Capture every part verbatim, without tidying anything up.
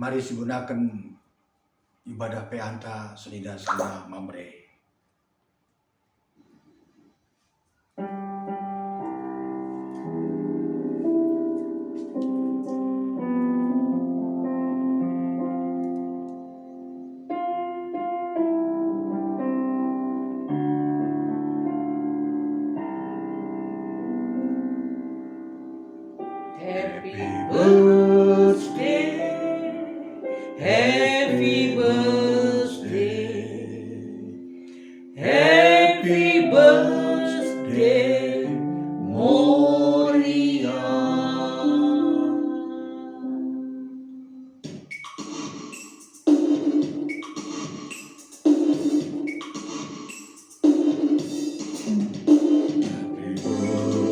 Mari sigunaken ibadah P A-nta senina-senina Mamre. Happy birthday, happy birthday, happy birthday, Moria.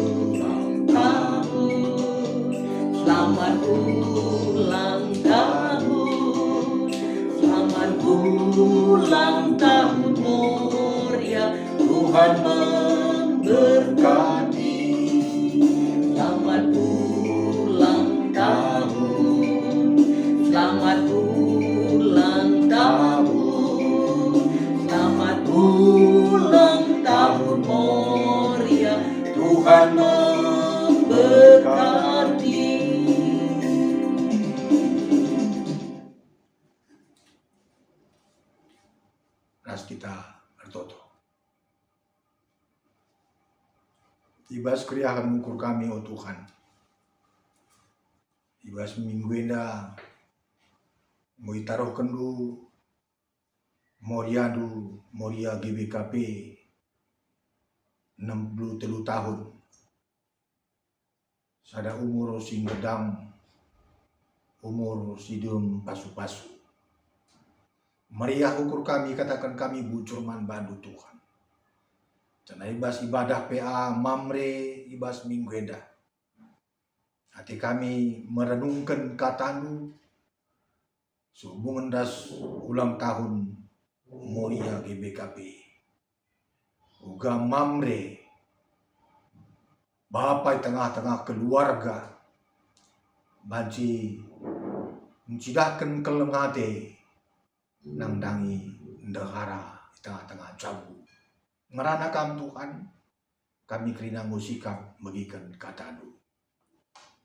Ulang tahun, selamat ulang tahun, selamat ulang tahun Moria, Tuhan memberkati. Selamat ulang tahun, selamat ulang tahun, selamat ulang tahun Moria, Tuhan memberkati. Ras kita ertoto. I bas keriahen ngukur kami, o Tuhan, i bas minggu enda enggo itaruhkenNdu Moriandu, Moria G B K P, enem puluh telu tahun. Sada umur si nggedang, umur si dem pasu-pasu. Meriah ukur kami, kataken kami bujur man bandu, Tuhan. Janah i bas ibadah P A Mamre i bas minggu enda, ate kami merenungken katandu, sehubungen ras ulang tahun Moria G B K P. Uga Mamre, bapa i tengah-tengah keluarga, banci ncidahken keleng ate nandangi ndehara i tengah-tengah jabu. Ngerana Kam, Tuhan, kami kerina enggo sikap megiken katandu.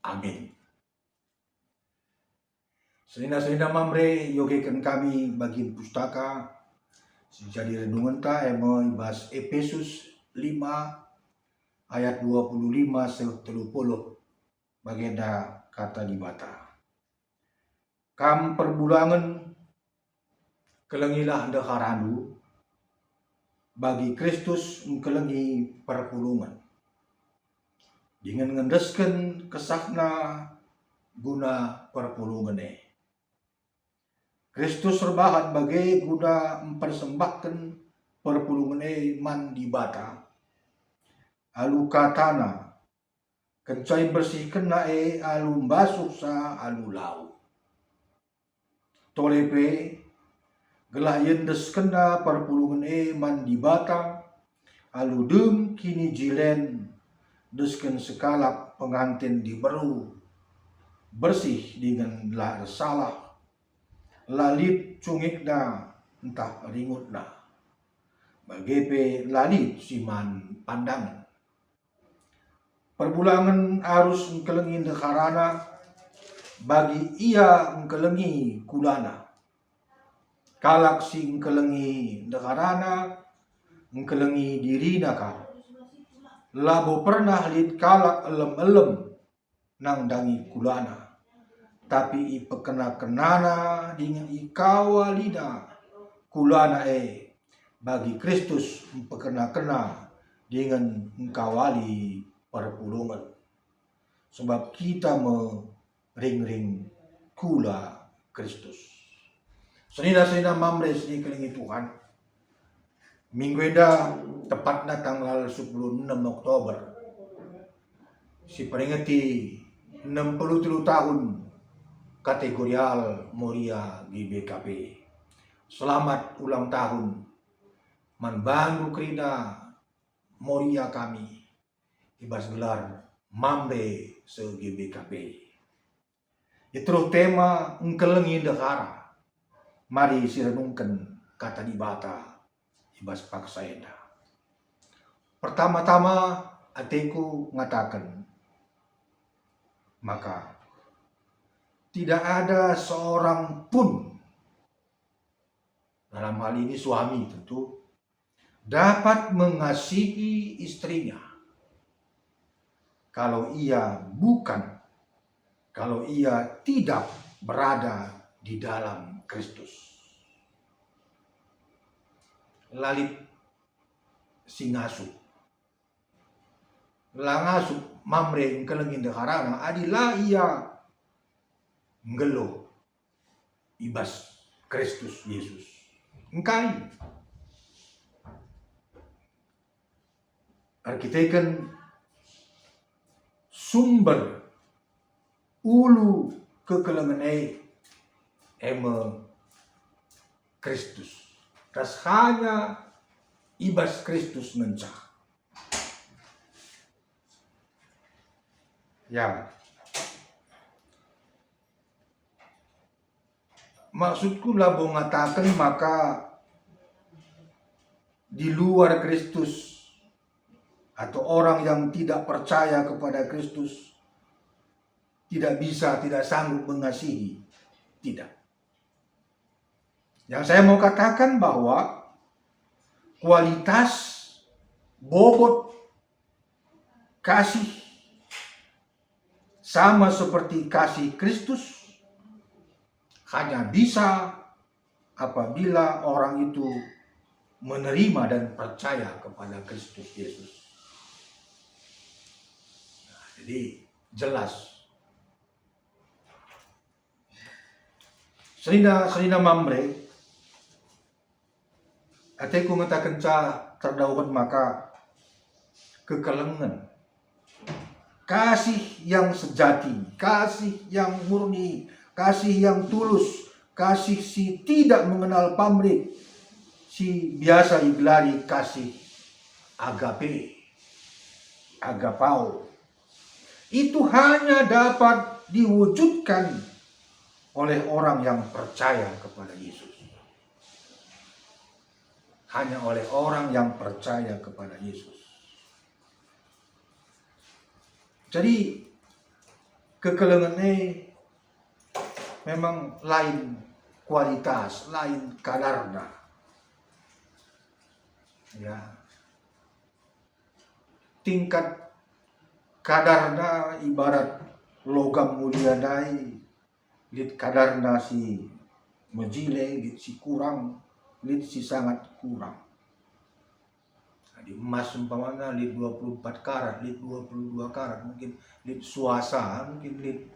Amin. Senina-senina Mamre, iogeken kami bagin pustaka si jadi renungenta, e me i bas Epesus lima ayat dua puluh lima seh telu puluh. Bagenda kata Dibata, "Kam perbulangen, kelengilah ndeharandu, bagi Kristus engkelengi perpulungen, dingen ngendesken kesahna guna perpulungen e. Kristus erbahan bage guna mpersembahken perpulungen e man Dibata alu katana, kenca ibersihkenna e alu mbasuhsa alu lau. Tole pe, gelah iendeskenna perpulungen e man Dibata alu dem kinijilen, desken sekalak penganten diberu, bersih dingen la ersalah, la lit cungikna ntah ringutna, bage pe la lit si man pandangen." Perbulangen arus engkelengi ndeharana, bagi ia engkelengi kulana. Kalak si engkelengi ndeharana, engkelengi dirina kal. Labo pernah lit kalak elem-elem nandangi kulana, tapi ipekena-kenana dingen ikawalina kulana e, bagi Kristus mpekena-kena dingen ngkawali perpulungen. Sebab kita me ringring kula Kristus. Senina-senina Mamre si ikelengi Tuhan, minggu enda tepatna tanggal sepuluh enem Oktober, si peringeti enem puluh telu tahun kategorial Moria G B K P. Selamat ulang tahun man bandu kerina Moria kami i bas gelar Mamre se G B K P. I teruh tema engkelengi ndehara, mari sirenungken Kata Dibata i bas paksa enda. Pertama-tama ateku ngataken maka tidak ada seorang pun, dalam hal ini suami tentu, dapat mengasihi istrinya kalau ia bukan, kalau ia tidak berada di dalam Kristus. La lit si ngasup. La ngasup Mamre engkelengi ndeharana adi la ia nggeluh i bas Kristus Yesus. Engkai? Erkiteken sumber ulu kekelengen e, e me Kristus. Ras hanya i bas Kristus ngenca. Ya. Maksudku labo ngataken maka di luar Kristus atau orang yang tidak percaya kepada Kristus tidak bisa, tidak sanggup mengasihi. Tidak. Yang saya mau katakan bahwa kualitas bobot kasih sama seperti kasih Kristus hanya bisa apabila orang itu menerima dan percaya kepada Kristus Yesus. Nah, jadi jelas. Senina, senina Mamre, ateku ngatakenca terdauhen maka kekelengen. Kasih yang sejati, kasih yang murni, kasih yang tulus, kasih si tidak mengenal pamrih, si biasa igelari kasih agape, agapao. Itu hanya dapat diwujudkan oleh orang yang percaya kepada Yesus. Hanya oleh orang yang percaya kepada Yesus. Jadi, kekelengen e memang lain kualitas, lain kadarna. Ya. Tingkat kadarna ibarat logam mulia ndai, lit kadarna si mejile, lit si kurang, lit si sangat kurang. Jadi emas umpamana lit dua puluh empat karat, lit dua puluh dua karat, mungkin lit suasa, mungkin lit,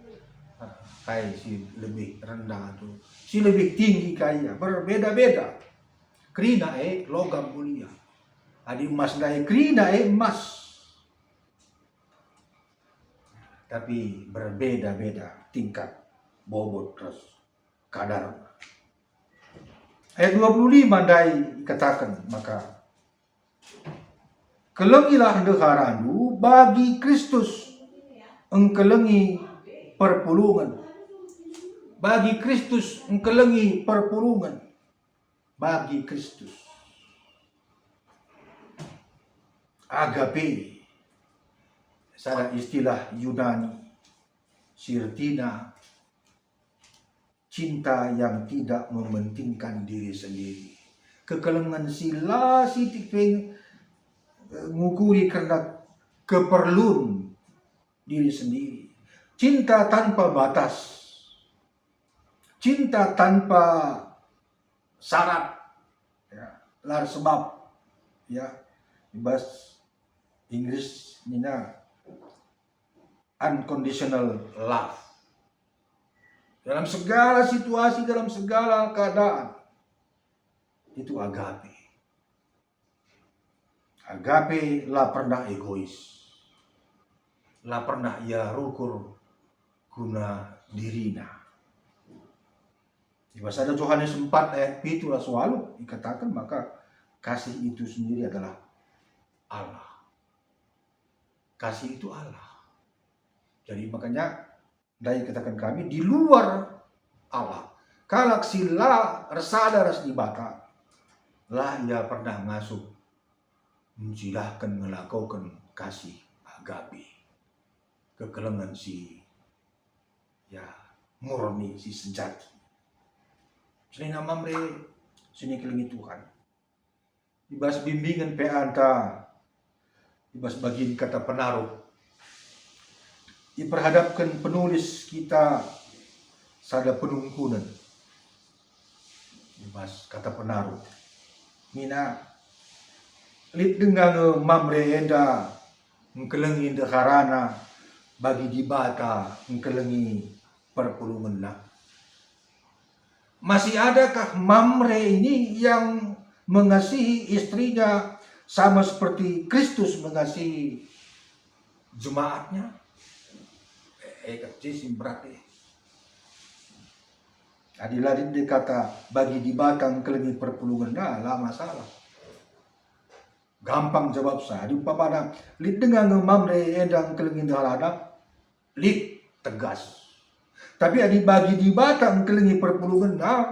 ah, kai si lebih rendah tu, si lebih tinggi kai, ya, berbeda-beda. Kerina e logam mulia. Adi emas ndai kerina e emas. Tapi berbeda-beda tingkat bobot ras kadar. Ayat dua puluh lima ndai ikataken maka, "Kelengilah ndeharandu bagi Kristus engkelengi perpulungen." Bagi Kristus engkelengi perpulungen. Bagi Kristus. Agape, sada istilah Yunani, si ertina cinta yang tidak mementingkan diri sendiri. Kekelengen si la sitik pe ngukuri kerna keperlun diri sendiri. Cinta tanpa batas. Cinta tanpa syarat, ya, la ersebab, ya, i bas Inggris nina unconditional love. Dalam segala situasi, dalam segala keadaan, itu agape. Agape la pernah egois, la pernah ia rukur guna dirina. Di bas sada Johanes empat ayat pitu ras waluh ikataken maka kasih itu sendiri adalah Allah. Kasih itu Allah. Jadi makanya ndai kataken kami, di luar Allah. Kalak si la ersada ras Dibata, la ia pernah ngasup ncidahken ngelakoken kasih agape, kekelengen si, ya, murni, si sejati. Senina Mamre, sini kelengi Tuhan. I bas bimbingen P A-nta, i bas bagin kata penaruh, iperhadapken penulis kita sada penungkunen i bas kata penaruh. Nina, "Lit denga nge Mamre enda ngkelengi ndeharana bagi Dibata ngkelengi perpulungenna? Masih adakah Mamre ini yang mengasihi istrinya sama seperti Kristus mengasihi jemaatnya?" Eh, kecil sih berarti. Adi la lit kata bagi Dibata ngkelengi perpulungenna, la masalah. Gampang jawabsa. Adi umpamana, "Lit denga nge Mamre enda ngkelengi ndeharana?" Lit, tegas. Tapi adi bagi Dibata ngkelengi perpulungenna,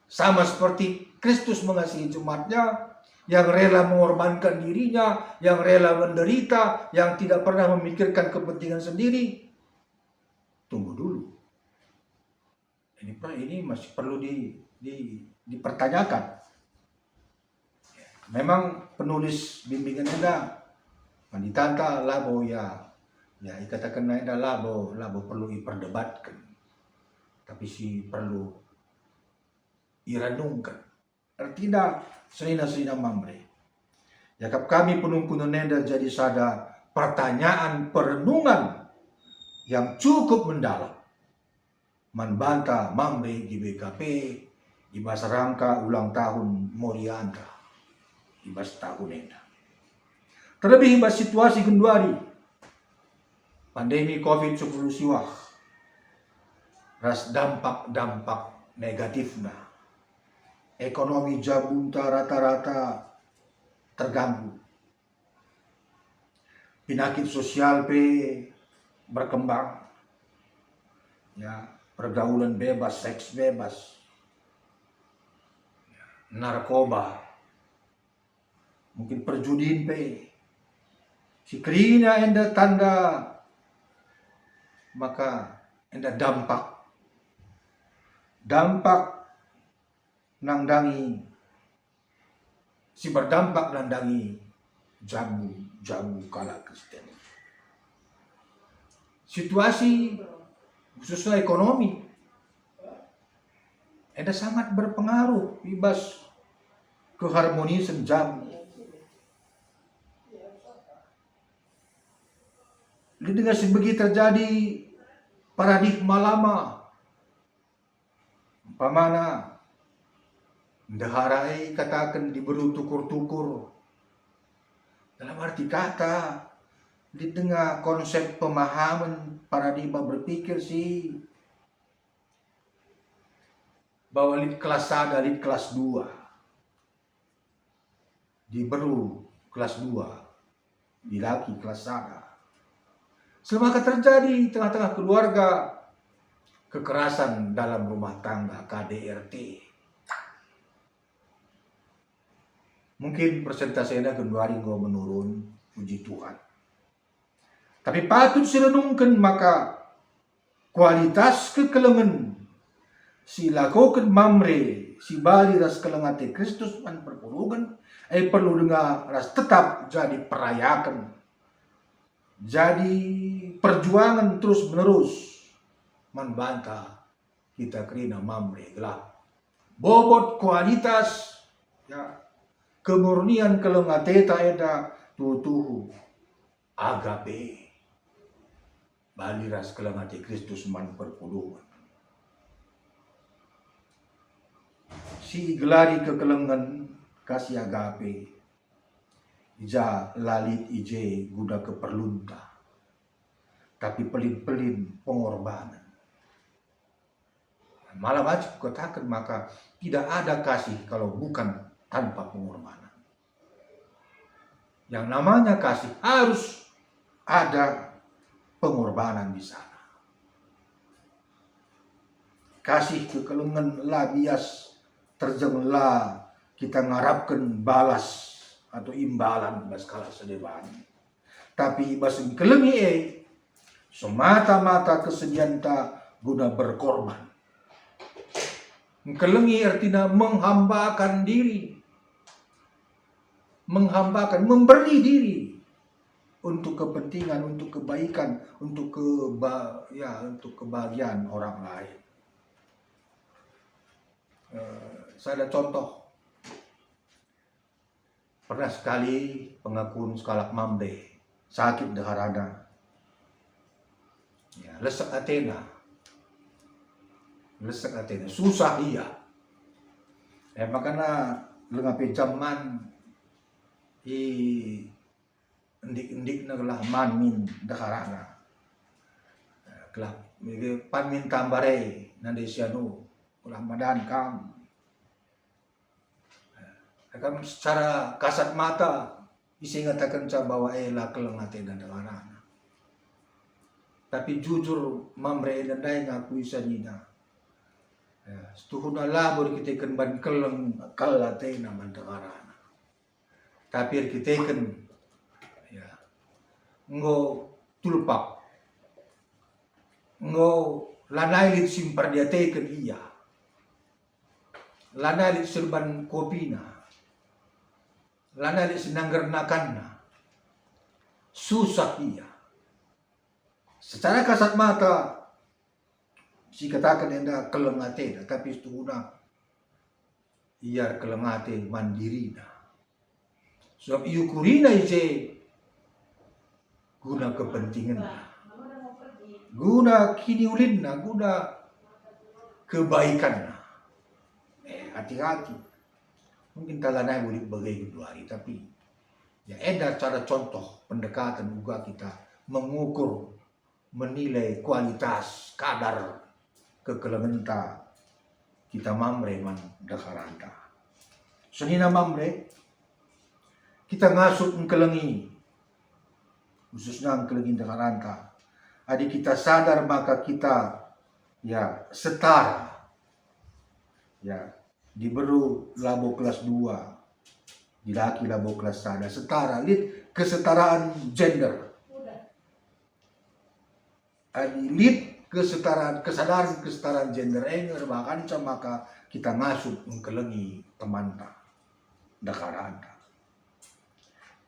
sama seperti Kristus mengasihi jemaatnya, yang rela mengorbankan dirinya, yang rela menderita, yang tidak pernah memikirkan kepentingan sendiri, tunggu dulu. Ini per-, ini masih perlu di, di, dipertanyakan. Memang penulis bimbingen enda, panditanta labo ia, ya, ikatakenna enda labo, labo perlu iperdebatken, tapi si perlu irenungken. Ertina, senina-senina Mamre, iakap kami penungkunen enda jadi sada pertanyaan perenungan yang cukup mendalam man banta Mamre G B K P i bas rangka ulang tahun morianta i bas tahun enda. Terlebih i bas situasi genduari, pandemi covid sepuluh siwah ras dampak-dampak negatifna, ekonomi jabunta rata-rata terganggu. Pinakit sosial pe berkembang. Ya, pergaulan bebas, seks bebas, narkoba, mungkin perjudin pe. Si kerina enda tanda maka enda dampak. Dampak nandangi, si berdampak nandangi jabu-jabu kalak Kristen. Situasi khususnya ekonomi enda sangat berpengaruh i bas keharmonisen jabu. Lit denga si begi terjadi paradigma lama. Umpamana, ndehara e ikataken diberu tukur-tukur. Dalam arti kata, lit denga konsep pemahaman paradigma berpikir si bahwa lit kelas sada, lit kelas dua. Diberu kelas dua, dilaki kelas sada. Semaka terjadi tengah-tengah keluarga kekerasan dalam rumah tangga, K D R T. Mungkin persentasena genduari enggo menurun, puji Tuhan. Tapi patut sirenungken maka kualitas kekelengen si ilakoken Mamre si bali ras keleng ate Kristus man perpulungen, e perlu denga ras tetap jadi perayaken, jadi perjuangen terus-menerus man banta kita kerina Mamre, gelah bobot kualitas, ya, kemurnian keleng ateta enda tuhu-tuhu agape, bali ras keleng ate Kristus man perpulungen. Si igelari kekelengen kasih agape, i ja la lit i je guna keperlunta, tapi pelin-pelin pengorbanen. Malah banci kukataken maka tidak ada kasih kalau bukan tanpa pengorbanan. Yang namanya kasih harus ada pengorbanan di sana. Kasih kekelengen la bias terjeng, la kita ngarapken balas atau imbalan bas kalak si deban. Tapi i bas engkelengi e, semata-mata kesedianta guna berkorban. Engkelengi ertina menghambakan diri, menghambakan, memberi diri untuk kepentingan, untuk kebaikan, untuk keba-, ya, untuk kebahagiaan orang lain. Eh, sada contoh, pernah sekali pengakun sekalak Mamre, sakit ndeharana. Ya, lesek atena. Lesek atena, susah ia. Eh, makana langa pe jam man i endik-endikna gelah man min ndeharana. Eh, gelah, pan min tamba re, nande si anu, gelah madan kam. Kan secara kasat mata bisa ngatakenca bahwa e la keleng atena ndeharana. Tapi jujur Mamre enda ndai ngakui sanina. Ya, setuhuna labo erkiteken ban keleng kal atena man ndeharana. Tapi erkiteken, ya, enggo tulpak, enggo lanai lit si mperdiateken ia. Lanai lit serban kopina, lanai lit si nanggernakanna, susah ia. Secara kasat mata, si kataken enda keleng atena, tapi setuhuna ia erkeleng ate man dirina. Sebab iukurina i je guna kepentingenna, guna kiniulinna, guna kebaikanna. Eh, hati-hati. Mungkin talanai boleh bage genduari, tapi ya enda cara contoh pendekatan uga kita mengukur, menilai kualitas kadar kekelengenta kita Mamre man ndeharanta. Senina Mamre, kita ngasup engkelengi, khususna engkelengi ndeharanta. Adi kita sadar maka kita, ya, setara, ya, diberu labo kelas dua, dilaki labo kelas sada, setara, lit kesetaraan gender. Adi lit kesetaraan, kesadaran kesetaraan gender e nge erbahanca maka kita ngasup engkelengi temanta, ndeharanta.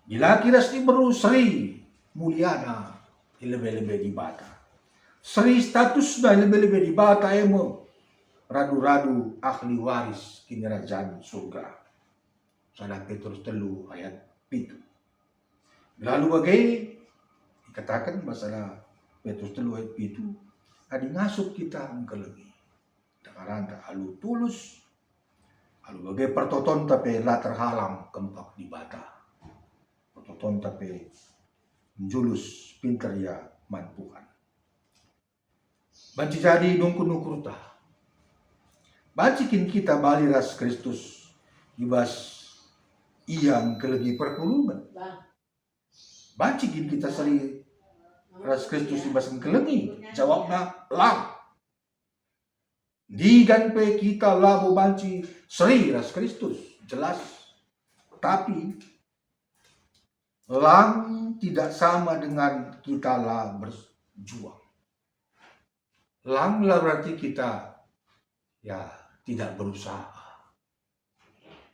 Dilaki ras diberu seri muliana i lebe-lebe Dibata. Seri statusna i lebe-lebe Dibata e me radu-radu ahli waris Kinirajan Surga. Sada Petrus telu ayat pitu. Lalu bage ikataken bas sada Petrus telu ayat pitu, adi ngasup kita engkelengi ndeharanta alu tulus, alu bage pertotonta pe la terhalang kempak Dibata. Pertotonta pe njulus pinter ia man Tuhan. Banci jadi nungkun ukurta. Banci kin kita bali ras Kristus i bas Ia engkelengi perpulungen? Banci kin kita seri ras Kristus i bas engkelengi? Jawabna, lang. Ndigan pe kita labo banci seri ras Kristus, jelas. Tapi lang tidak sama dengan kita la berjuang. Lang la berarti kita, ya, tidak berusaha.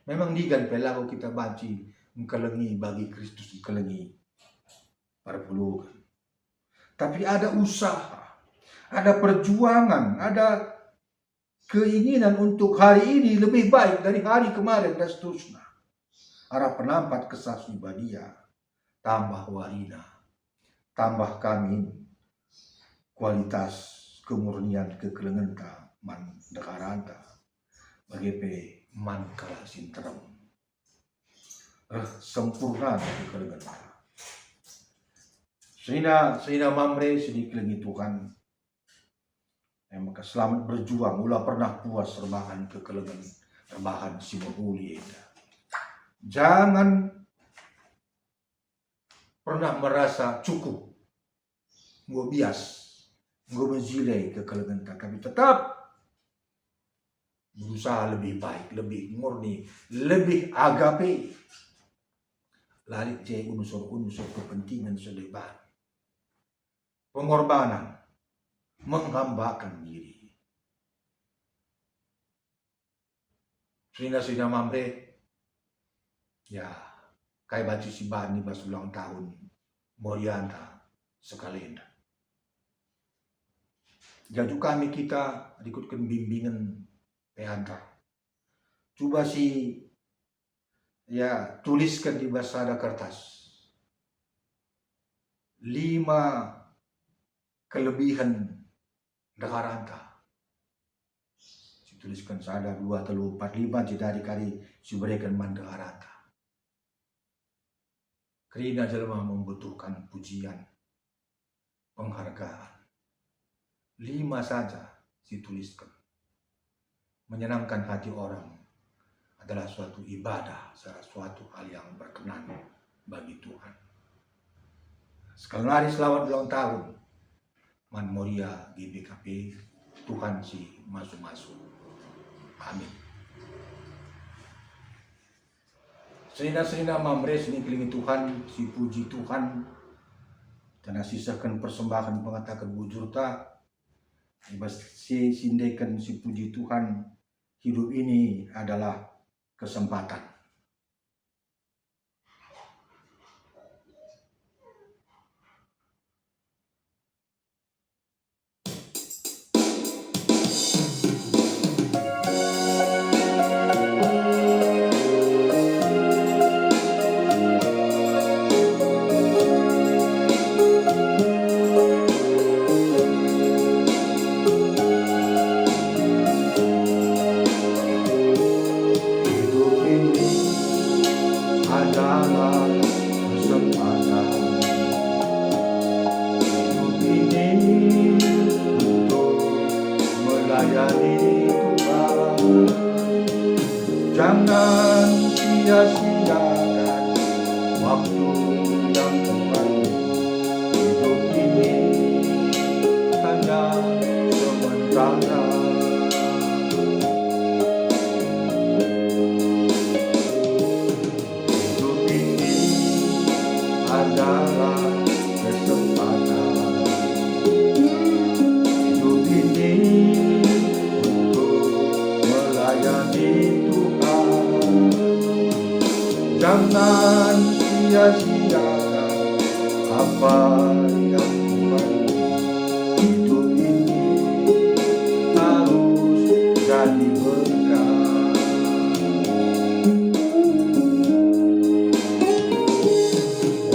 Memang ndigan pe labo kita banci engkelengi bagi Kristus, engkelengi perpulungen. Tapi ada usaha, ada perjuangan, ada keinginan untuk hari ini lebih baik dari hari kemarin dan seterusnya. Arah penampat Kesah Si Badia, tambah warina, tambah kami kualitas kemurnian kekelengenta man ndeharanta, bage pe man kalak si nterem. Reh sempurna kekelengenta. Senina, senina Mamre si dikelengi Tuhan, e maka selamat berjuang, ula pernah puas erbahan kekelengen, erbahan si mehuli enda. Jangan pernah merasa cukup, enggo bias, enggo mejile kekelengenta, tapi tetap berusaha lebih baik, lebih murni, lebih agape. La lit je unsur-unsur kepentingan si deban. Pengorbanan, menghambakan diri. Senina-senina Mamre, ya, kai banci sibahan i bas ulang tahun Morianta sekalenda. Jaju kami kita rikutken bimbingen P A-nta. Cuba si, ya, tulisken i bas sada kertas lima kelebihen ndeharanta. Situlisken sada, dua, telu, empat, lima, jadi kari sibereken man ndeharanta. Kerina jelma membutuhkan pujian, penghargaan. Lima saja situlisken. Menyenangkan hati orang adalah suatu ibadah, salah suatu hal yang berkenan bagi Tuhan. Sekali lagi selamat ulang tahun man Moria G B K P, Tuhan si masu-masu. Amin. Senina-senina Mamre si nikelengi Tuhan, sipuji Tuhan, janah sisehken persembahen pengataken bujurta, i bas si sindeken sipuji Tuhan, hidup ini adalah kesempatan. Hidup ini adalah kesempatan. Hidup ini untuk melayani Tuhan. Jangan sia-siakan waktu yang Tuhan beri. Hidup ini hanya sementara. Hidup ini adalah kesempatan. Hidup ini untuk melayani Tuhan. Jangan sia-siakan apa yang Tuhan beri. Hidup ini harus jadi berkat.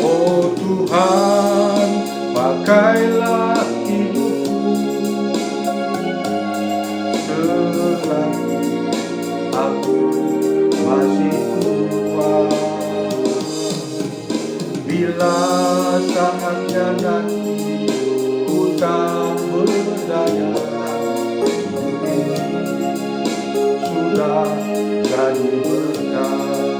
Oh Tuhan, pakailah hidupku selagi aku masih kuat. Bila saatnya nanti ku tak berdaya, hidup ini sudah jadi berkat.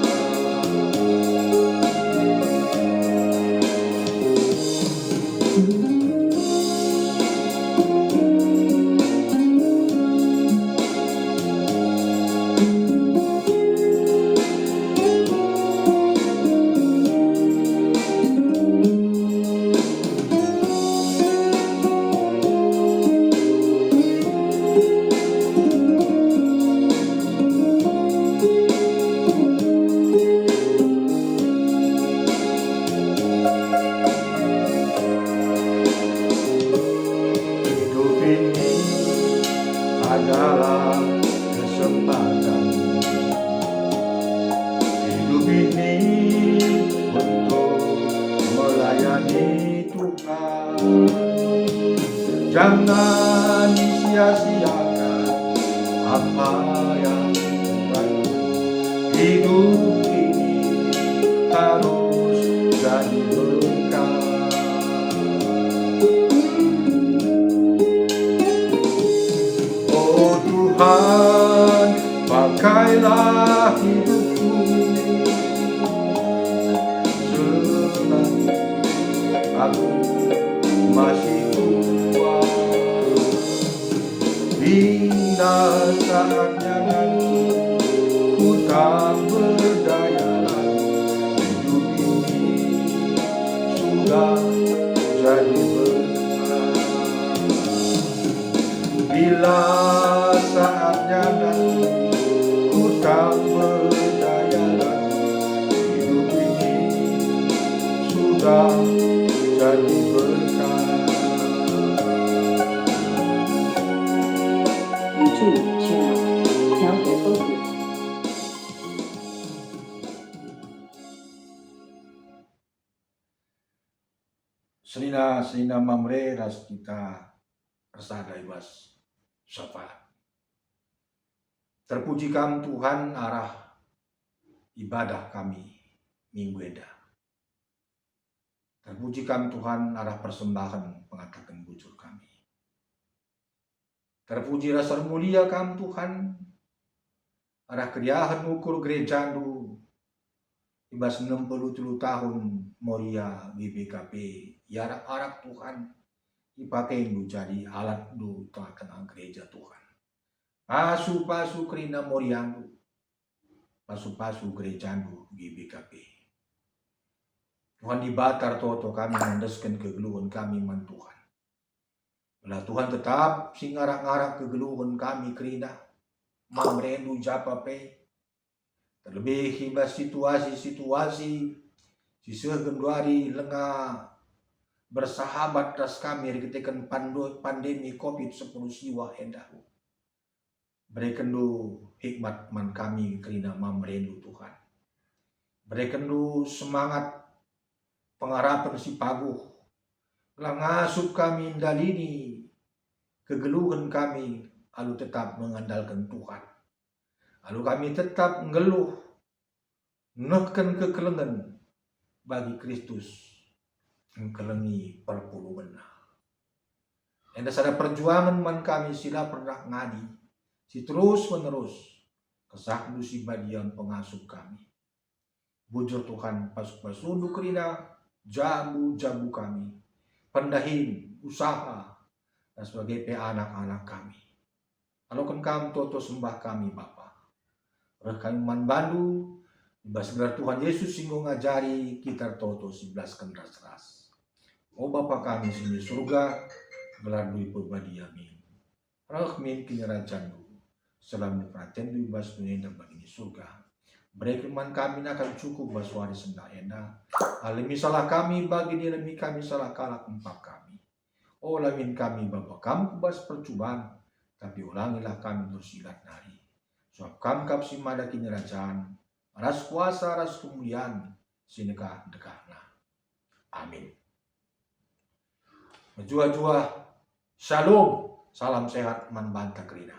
Hidup ini adalah kesempatan. Hidup ini untuk melayani Tuhan. Jangan sia-siakan apa yang Tuhan beri. Hidup ini harus jadi berkat. Oh Tuhan, pakailah hidupku selagi aku masih kuat. Bila saatnya nanti ku tak berdaya lagi, hidup ini sudah jadi berkah. Bila saatnya nanti ku tak berdaya lagi, hidup ini sudah jadi berkah. YouTube channel, Help Focus. Senina-senina Mamre ras kita ersada i bas syafaat. Terpuji Kam, Tuhan, arah ibadah kami minggu enda. Terpuji Kam, Tuhan, arah persembahen pengataken bujur kami. Terpuji ras ermulia Kam, Tuhan, arah keriahen ukur gerejaNdu i bas enem puluh telu tahun Moria G B K P iarak-arak, Tuhan, ipakeNdu jadi alatNdu tengah-tengah gereja, Tuhan. Pasu-pasu kerina Moriandu, pasu-pasu gerejaNdu G B K P. Tuhan Dibata ertoto kami nandesken kegeluhen kami man Tuhan. Gelah Tuhan tetap si ngarak-ngarak kegeluhen kami kerina, Mamrendu japa pe, terlebih i bas situasi-situasi si seh genduari langa bersahabat ras kami erkiteken pando-, pandemi covid sepuluh siwah enda. BerekenNdu hikmat man kami kerina MamreNdu, Tuhan. BerekenNdu semangat pengarapen si paguh, gelah ngasup kami ndalini kegeluhen kami alu tetap mengandalken Tuhan. Alu kami tetap nggeluh nehken kekelengen bagi Kristus engkelengi perpulungenNa. Enda sada perjuangen man kami si la pernah ngadi, si terus-menerus KesahNdu si Badia pengasup kami. Bujur Tuhan, pasu-pasuNdu kerina jabu-jabu kami, pendahin, usaha, ras bage pe anak-anak kami. Aloken Kam toto sembah kami, Bapa. Reh kami man bandu, i bas gelar Tuhan Yesus si enggo ngajari kita ertoto sibelasken ras-ras. O Bapa kami si i Surga, gelarNdu iperbadia min. Reh min kinirajanNdu, selamin peratenndu i bas doni enda bagi i Surga. Bereken man kami nakan cukup bas wari sendah enda. Alemi salah kami bagi dialemi kami salah kalak empak kami. Ola min kami baba Kam ku bas percuban, tapi olangilah kami tersilat nari. Sabap Kam kap si mada kinirajan, ras kuasa, ras kemulian, si ndekah-ndekahna. Amin. Mejuah-juah, Shalom, salam sehat man banta kerina.